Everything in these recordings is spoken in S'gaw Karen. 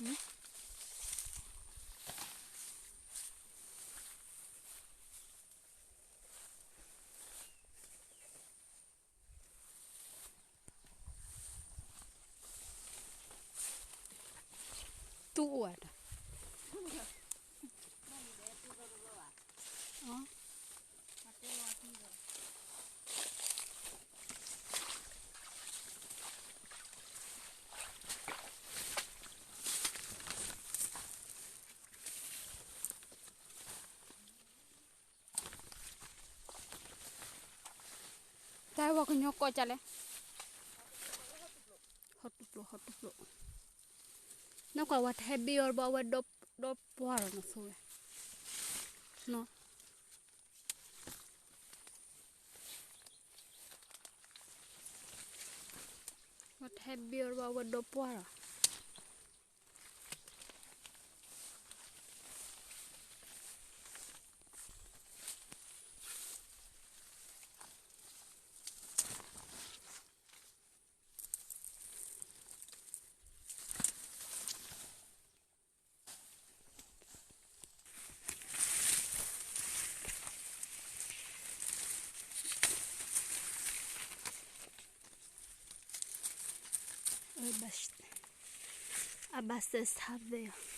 တူၢ်အိၣ်ဝဲဒၣ်, တၢ်ဝဲကညီကိးကလဲၣ်, ဟီၣ်တူၢ်ပျိ ဟီၣ်တူၢ်ပျိ, နကွၢ်ဝဲတဟဲဘ့ၣ်အီၤဘၣ် အဝဲဒီပှၢ်ဒီးနသိဝဲ, ဝဲတဟဲဘ့ၣ်အီၤဘၣ် အဝဲဒီပှၢ်ဒီး အဘၣ်စၢၤဆါသ့ၣ်ဧၢ.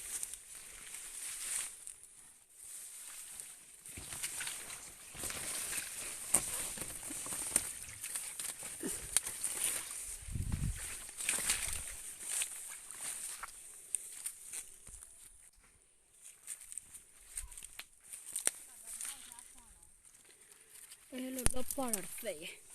အဲ လီၤဒီပှၢ်ဒီးတသ့ယဲၢ်.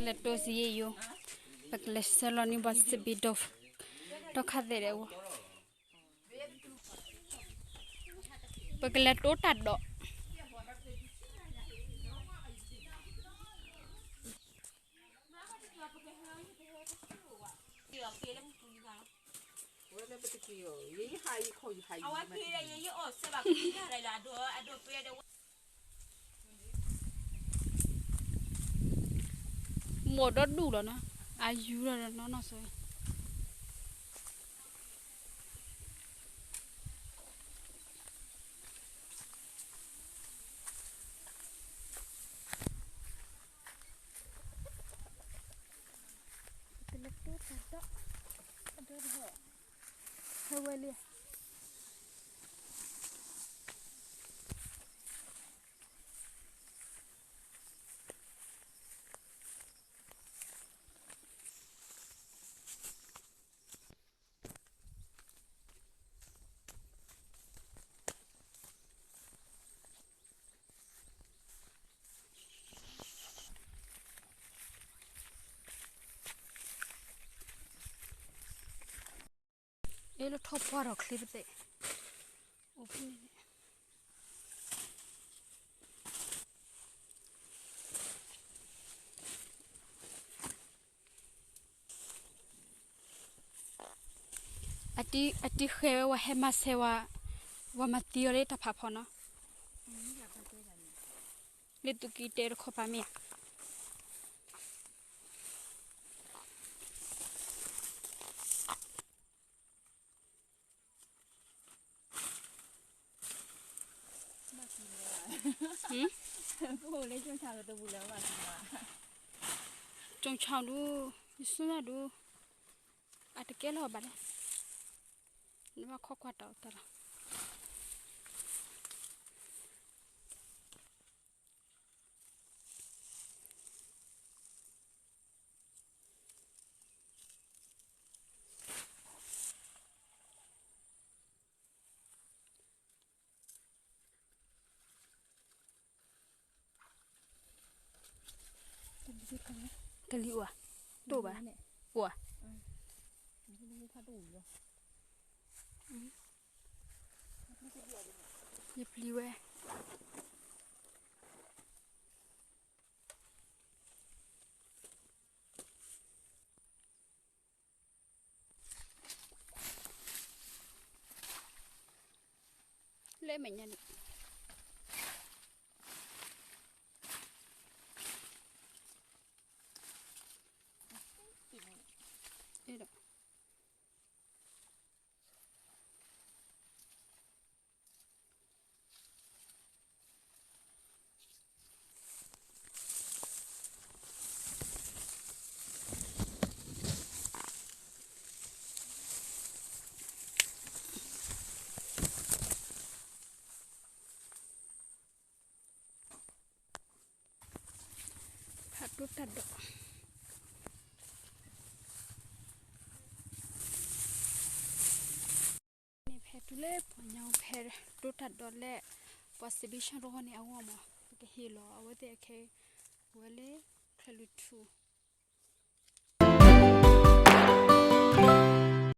လဲၤတိစံယဲၢ်ယိၤ, ပကလဲၤဆှၢလီၤန့ၢ်ပှၤစဘံဒီး ဒီခါသဲးဒဲးဝဲ, ပကလဲၤတိတၢ်ဒီး မိၢ်ဒီဒူၣ်လီၤနီၤ, အယူၤလီၤနီၤနီၢ်ဆိ တလၢတိတၢ်ဒီး အဒိတဟဲ ဟဲဝဲလံ. အ့ လၢထီၣ်ပှၢ်ဒီးချ့ပသ့ၣ် အိၣ်ဖဲန့ၣ် အတံၤဃဲဝဲ ဝဲဟဲမၤဆဲးဝဲ, ဝဲမၤသံအီၤလၢတၢ်ဖးဖီနီၤ, လၢသူၣ်ကံၢ်တဲတခီပၤမ့ၢ်ဧါ. ကၠိဆါဒု, ယစူၢ်ညါဒု, အတကဲလီၤဘၣ်လဲၣ်, နဘၣ်ခိၣ်ကွၢ်တၢ်အီၤတၢ်လီၤ. ကလံၤအိၣ်ဧါ, တိၢ်ဘၣ်, အိၣ်ဧါ, ယပျံၤဝဲ လၢမဲာ်ညါန့ၣ်, ဒီး ဖးဒိၣ်တၢ်ဒိး န့ၣ်ဖဲတုၤလၢပှၤညါ ဖဲဒိၣ်တၢ်ဒိးလၢ ပှၤစံးဘံၣ်ဆၣ်တဂီၢ်န့ၣ်အဂီၢ်မး ပကဟ့ၣ်လီၤအဝဲသ့ၣ်အခဲ ဝဲလၢ ချၢၣ်လွံၢ်ထူ